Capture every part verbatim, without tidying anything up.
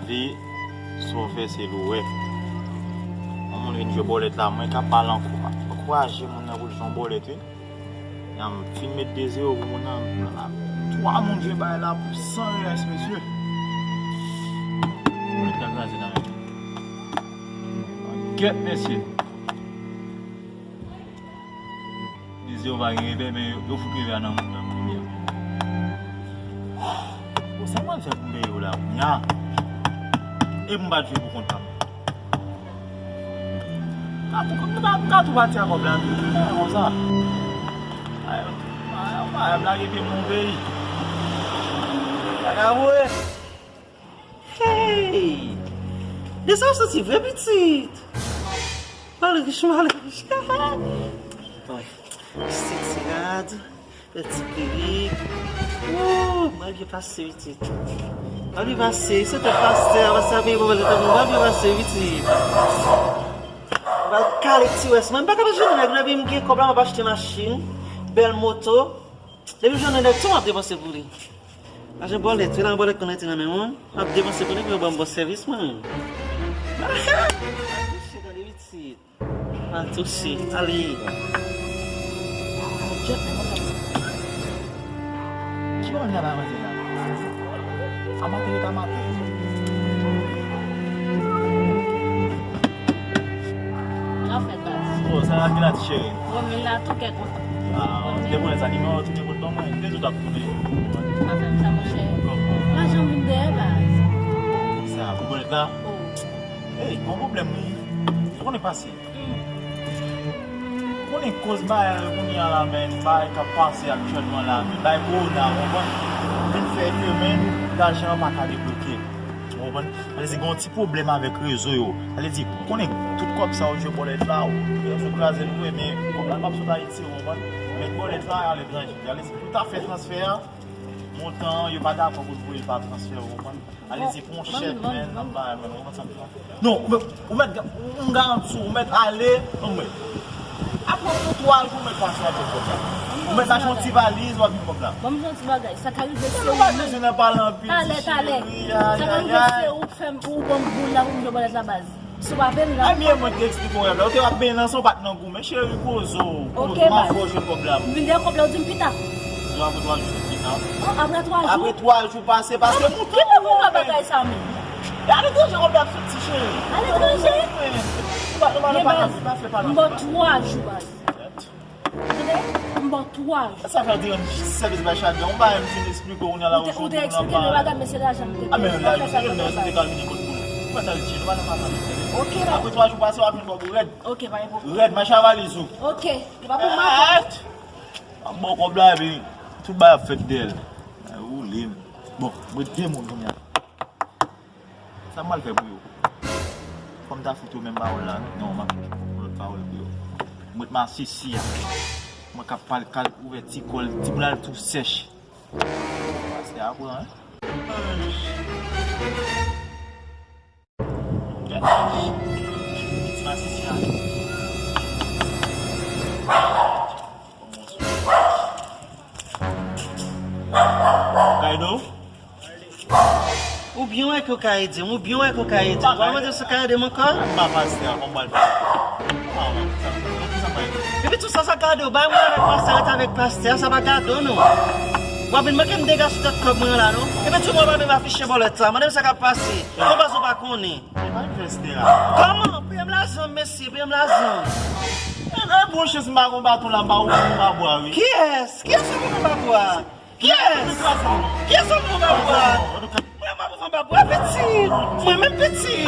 Lavi, sa w fè se li w wè. Yon moun vin jwe bòlèt la, mwen ka pale ankò. Ankouraje moun nan pou l jwe yon bòlèt, wi. N a fin met de zewo pou moun nan. Twa moun jwe bay la pou san reyès, mesye. Bòlèt la kraze nan men. Kèt, mesye. Dizè yo pa gen repè, men yo, yo fout repè a nan moun nan kounye a. Bon, sa m pral fè pou m peye yo la kounye a? E m pa t jwe pou kont pa m. M ka tou, m ka, m ka tou pati a kòb la tou. Konsa. Ay, ay, ay, m lage pye m nan peyi. Bagay voye. Hey! De sa w santi vre, pitit? Malrich, malrich. Stil ti rad, bèl ti perik. Woo, mwen byen pase, pitit. Mwen byen pase. Se te pastè, pastè a peye pou mwen, mwen byen pase, pitit. Mwen kale ti rès. Mwen pa ka pa jwenn nèg, depi m gen kòb la, m ap achte machin, bèl moto. Depi m jwenn nèg, tou m ap depanse pou li. Lajan bòlèt, wi, lajan bòlèt konn rete nan men moun. M ap depanse pou li pou yo ban m bon sèvis, mwen menm. Pa touche, gade pitit. Pa touche, ale. Ki pwoblèm nan pa maten la? A maten, li pa maten. Sa fèt, baz. Oh, sa la ki la, ti cheri? Bon, men la, tou kè kontan. Ah, te konnen sa, nimewo tou te konn ban mwen. Te di w t ap tounen. Pa fè m sa, monchè. Lajan vin dèyè, baz. Sa, pou bòlèt la? Oh. Ey, gon pwoblèm, wi. Ou konnen pase. Ou konnen koz bagay yo kounye a la, men, bagay k ap pase aktyèlman la, men, bagay kowona, ou konprann? Vin fè ke, men, lajan an pa ka debloke. Ou konprann? Sa vle di, gen yon ti pwoblèm avèk rezo yo. Sa vle di, ou konnen tout kòb sa yo jwe bòlèt la, ou, yo sou kraze l vre, men kòb la p ap sot Ayiti, ou konprann? Met bòlèt la aletranje. Sa vle di, pou ta fè transfè a, montan an, yo pa dakò pou l voye l pa transfè, ou konprann? Ale, se pou yon chèk, men, nan bagay, men, ou konprann sa m di la? Non, ou mèt, ou mèt, m garanti w, ou mèt ale, non, mwen. Apre yon twa jou, ou mèt pase, w ap jwenn kòb la. Ou mèt achte yon ti valiz, w ap jwenn kòb la. Ban m di w yon ti bagay, sa ka rive se ou menm. Nou pa bezwen nan pale anpil, ti cheri, ay, ay, ay. Sa ka rive se ou k fè m, ou ban m boul la pou m jwe bòlèt la, baz. Si w pa vle m la. Ebyen, mwen te eksplike w la. Ou te ap benyen nan san w pa t nan goumen, cheri, poze w. Ok, baz. M ap fè w jwenn kòb la. M vin dèyè kòb la, ou di m pita. Apre twa jou, pita. Oh, apre twa jou? Apre twa jou pase, pase. Ki pou fè bagay sa menm? E aletranje kòb la ap soti, cheri. Aletranje? Ou pa, ou pa, ou pa, ou pa fè pa. M ba w twa jou, baz. Tande, m ba w twa jou. Sa fè w te rann sèvis bay Chadra. Ou pa menm fin eksplike w, kounye a la, ou te, ou te eksplike m, yo pa gade, men se lajan m te peye. A, men lajan, men se te ka vini kot pou ou. Ou pa ta retire, nou pa nan pale. Ok, baz. Apre twa jou pase, w ap jwenn kòb ou rèd. Ok, pa gen pwoblèm. Rèd, mache a valiz ou. Ok, li pa pou mwen. Ap ba w kòb la, epi tout bagay ap fèt dèyè l. Ay, ou li. Bon, mwen de moun kounye a. Sa m pral fè pou yo? Fò m ta fout yo menm pawòl la, non, m ap fout yon lòt pawòl pou yo. M ret masisi a. Mwen k ap pale, kal ouvè ti kò l, timoun al tou sèch. Pastè a pran, en? Ti masisi a. Kaydo? Ou byen wè ke w ka ede m, ou byen wè ke w ka ede m. Ou pa mande si w ka ede m ankò? M pa pastè a, kòman m pral fè? Ah, man, sa, sa, sa, sa, sa. Epi tou sa, sa gade w, bay mwen avèk pastè, rete avèk pastè a, sa pa gade w, non. W ap vin manke m dega sou tèt kòb mwen an la, non. Epi tou mwen pa menm afiche bòlèt sa, mande m sa k ap pase. Konpansè w pa konnen. E pa yon fè estera. Kòman? Peye m lajan m, mesye, peye m lajan m. E, e, bon chans m pa gon baton la, m pa ouvri m pa bwa, wi. Kiyès? Kiyès ou ouvri m pa bwa? Kiyès? Kiyès ou ouvri m pa bwa? Mwen, m pa ouvri m pa bwa, pitit. Mwen menm, pitit.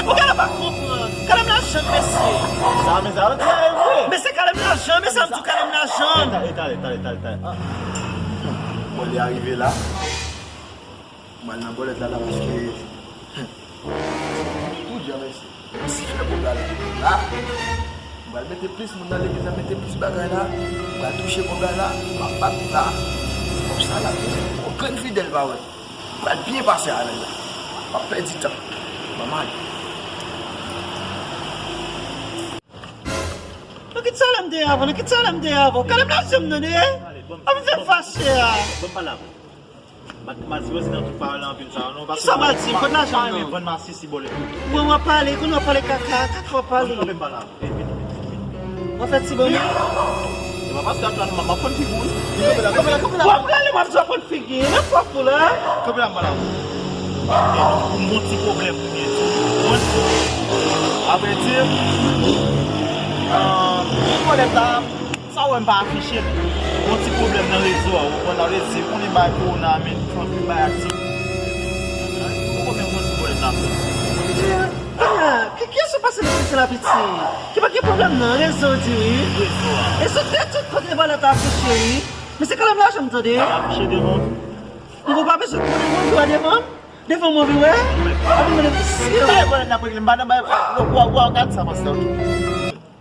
Ou genlè pa konprann. Kale m lajan m, mesye. Sa, men sa, yo di la, e vre. Mesye, kale m lajan, mesye, m di w kale m lajan. Tale, tale, tale, tale, tale. Ah. Bon, li arive la. M al nan bòlèt la, la, paske, hmm. Pou di a mèsi. M sifle kòb la, la. La. M pral mete plis moun nan legliz la, mete plis bagay la. M pral touche kòb la, la. M ap bat la. Kòb sa la, yon grenn fidèl pa wè. M pral byen pase avè l la. M ap pèdi tan. Manman. Non, kit sa la m te avè, non, kit sa la m te avè. Kale m lajan m nan, non, eh. Ap fè m fache a. Bon, pale avè l. Mati, mati, Rosie nan tout pawòl anpil sa yo, non, paske... Kisa w pral di m? Kot lajan m nan? Vann masisi bòlèt. Mwen w ap pale, kounye w ap pale kaka, kaka w ap pale. Kanpe m pa la. Vin, vin, vin, vin. W ap fè ti bonè? E pa paske ap la, m ap konn figi w wi. Kanpe la, kanpe la, kanpe la. W ap rale m ap di w ap konn figi, nan pwòp ou la. Kanpe la, m pa la. E, pou m gon ti pwoblèm pou m ye di. Mwen, avrèdi, euh, pou bòlèt la, sa w wè m pa afiche l. Gon ti pwoblèm nan rezo a, ou konprann, sa vle di, konnen bagay kowona, men, anpil bagay aktif. Ou konprann, gon ti pwoblèm nan fè. Ki, ki, kiyès ou pase nan sesi la, piti? Ki pa gen pwoblèm nan, rezo di wi. Rezo a. E sou tèt tout kote bòlèt la afiche wi. Men se kanmenm lajan m tande. L ap afiche devan w tou. M pa bezwen konnen mwen vye devan m. Devan mwen vye wè. Api mwen vye. Bagay bòlèt la pou regle m pa nan bagay. Wa, wa, gad sa pastè, ok.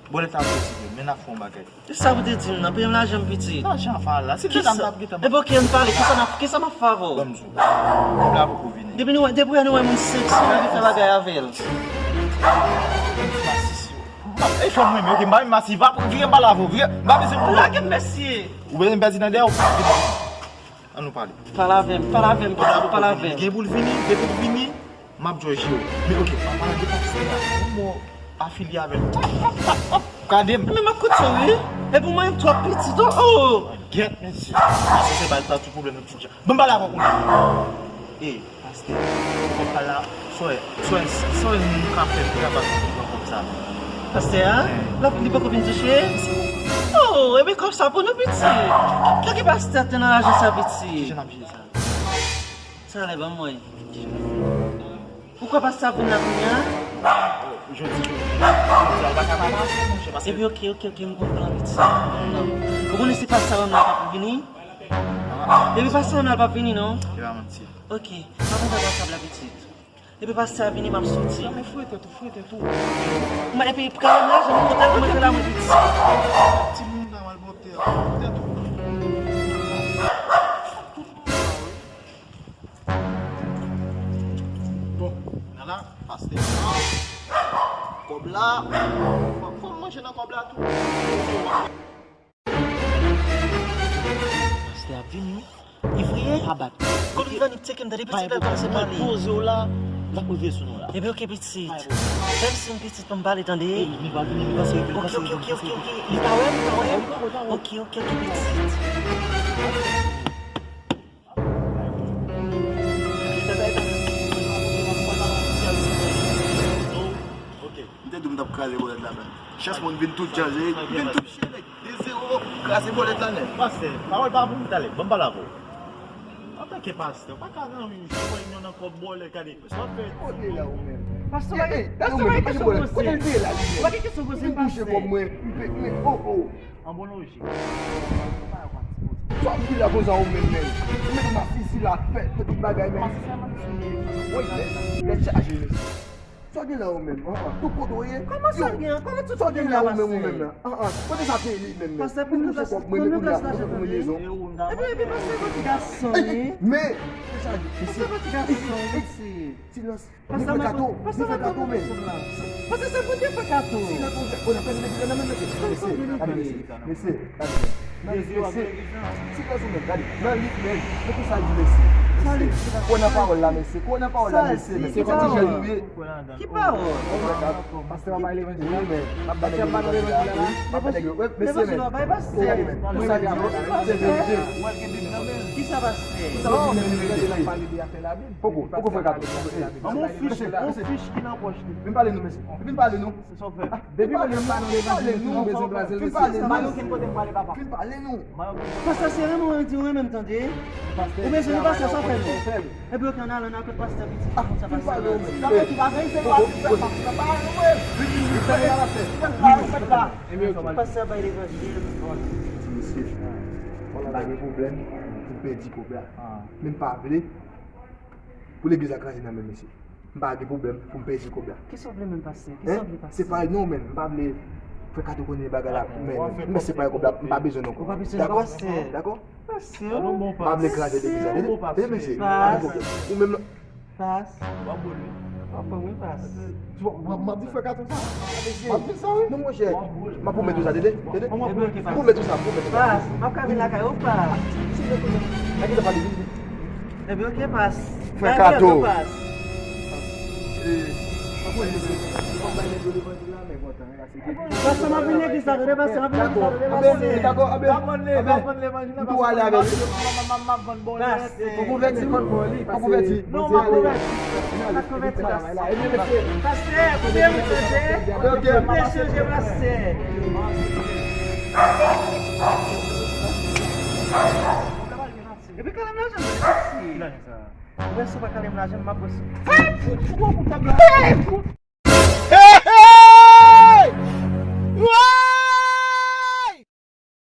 Bòlèt la posib, men n ap fè yon bagay. Kisa ou te di m nan? Peye m lajan m piti. Lajan pa la. Si te ta m t ap gentan. Epi oke, ann pale. Kisa n ap, kisa m ap fè avè w? Ban m di w. Kòb la poko vini. Depi nou, depi nou wè moun seksi, nou anvi fè bagay avè l. E fè mwen, men, oke, m pa menm masiv, pa vire m pale avè w, vire, m pa bezwen pou lage m, mesye. Ou bezwen pèdi nan dèyè w. Ann nou pale. Pale avè m, pale avè m, pale avè m. Gen pou l vini, depi l vini, m ap jòje w. Men oke, pa pale de pastè a. Yon mò afilye avè l. Gade m. Men m ap koute w wi. Epi w mwen twòp pitit, oh, oh. Gyèt, mesye. Mesye se bay sa tout pwoblèm nan tout jan. Ban m pale avè w kounye a. E, pastè, kòb pa la, sòy, sòy, sòy nou ka fè pou kapab pran kòb sa. Pastè a? Wi. L ap, li poko vin touche? Oh, ebyen kòb sa pou nou, piti. Lè ki pastè te nan lajan sa, piti? Kijan n ap jere sa? Talè, ban m wè. Ou kwè pastè ap vin la kounye a? Jodi, jodi, jodi a, ou pa ka pa pase, monchè, paske... Epi, oke, oke, oke, m konprann, piti. Non. Ou konnen si pastè a pa vin la, l p ap vini? Epi pastè a pa vini, non? E pa manti. Oke, pa kontan WhatsApp la, pitit. Epi pastè a vini, m ap soti. Non, men fouye tèt ou, fouye tèt ou. Mwen, epi, kanmenm lajan m kontan pou mwen te la, mwen, pitit. Timoun nan, mal bòtè, fouye tèt ou. Bon, nana, pastè a, kòb la, fò, fò m manje nan kòb la tou. Pastè ap vini, wi. Li vre? Pa bat. Kòm li vini, tcheke m, tande pitit la kòmanse pale. Poze w la, l ap rive sou nou la. Ebyen, oke, pitit. Fè m siy, pitit, pou m pale, tande. Li pa vini, li pase, li pase. Oke, oke, oke, oke, oke. Li ka wè m, li ka wè m. Oke, oke, oke, pitit. Ok. M te di w m t ap kraze bòlèt la, men. Chans mwen vin tout chanje, vin tout chanje. De zewo, kraze bòlèt la nèt. Pastè, pawòl pa pou m talè, ban m pale avè w. Antanke pastè, w pa ka nan yon jwe nan kòb bòlèt, gade, sa w ap fè. Kote la ou menm? Pastè, pa gen kesyon poze. Kote l te ye la li menm? Pa gen kesyon poze, pastè. Vin touche kòb mwen, m pe, men, oh, oh. An bon lojik. Sa w ap di la konsa ou menm, menm? Ou mete masisi la, fè, fè tout bagay, menm. Woy, men, tèt chaje, mesye. Sa w gen la ou menm? An, an, tout kote w ye? Kòman sa gen? Kòman tout kote m la, pastè? Sa w gen la ou menm, ou menm la? An, an, kote sa te ye li menm, menm? Pastè, pou m touche kòb mwen, men kounye a, pou m touche kòb mwen, rezon. Epi, epi, pastè, gwo ti gason, wi. Men, tèt chaje, mesye. Pastè, gwo ti gason, wi, mesye. Silans. Li fè kato, li fè kato, men. Pastè, se pou te fè kato. Si nan konjè, o, nan pèdi nan menm, mesye. Mesye, gade, mesye. Mesye, gade, mesye. Mesye, mesye. Ti pèsonèl, gade. Nan liv, men. Men ki sa l di, mesye? Mesye. Kwè nan pawòl la, mesye. Kwè nan pawòl la, mesye. Mesye, fò ti jèn nou ye. Ki pawòl? Pastè pa bay levanjil la. Wi, men. Pastè pa bay levanjil la. Pastè pa bay levanjil la. Mesye, men. Tou sa li di yo, se verite. Ki sa pastè? Tou sa pastè di yo, se verite. Poko, poko fè kato. An bon fich, bon fich ki nan pòch li. Vin pale nou, mesye. Vin pale nou. Se sa w fè. Depi mwen menm pa nan levanjil, nou bezwen blaze l, mesye. Vin pale nou. Vin pale nou. Pastè, se renmen w di w renmen m, tande. Ou bezwen nou, pastè, sa w fè nou. Epi, oke, ann ale, ann al kot pastè, pitit. Vin pale nou, menm. Sa fè ki bagay, se pa, se pa, se pa, se pa, se pa, se pa, se pa. Pastè bay levanjil. Ti mesye, m pa gen pwoblèm pou m pèdi kòb la. Men m pa vle pou legliz la kraze nan men mesye. M pa gen pwoblèm pou m pèdi kòb la. Kisa w vle menm, pastè? Kisa w vle, pastè? Se pa, non, men, m pa vle fè kato konnen bagay la, men, men se pa kòb la, m pa bezwen non. Ou pa bezwen non, pastè. Dakò? Dakò? Pastè. M pa vle kraze legliz la. Tande, tande, mesye. Pas. Ou menm, pas. W ap pran wi, pas. M ap di fè kato sa. M ap di sa, wi. Non, monchè. M ap pwomèt ou sa, tande, tande. M pwomèt ou sa, m pwomèt ou sa. Pas. M ap ka vin lakay ou, pas. Gade, gade, pale, vin, vin. Epi oke, pas. Frè Kato. Pas. Pas, m ap vin legliz la, tande, pas, m ap vin legliz la, tande, pas. Dakò, abe, abe, m tou ale avè li. Ou konvèti, ou konvèti. Non, m ap konvèti. M ap konvèti, pas. Pastè, konbyen moun chanje? Konbyen moun chanje, pastè? Epi kalem lajan, pastè. Ou wè si w pa kalem lajan, m ap wè si. Fè fout pou w pou tab la.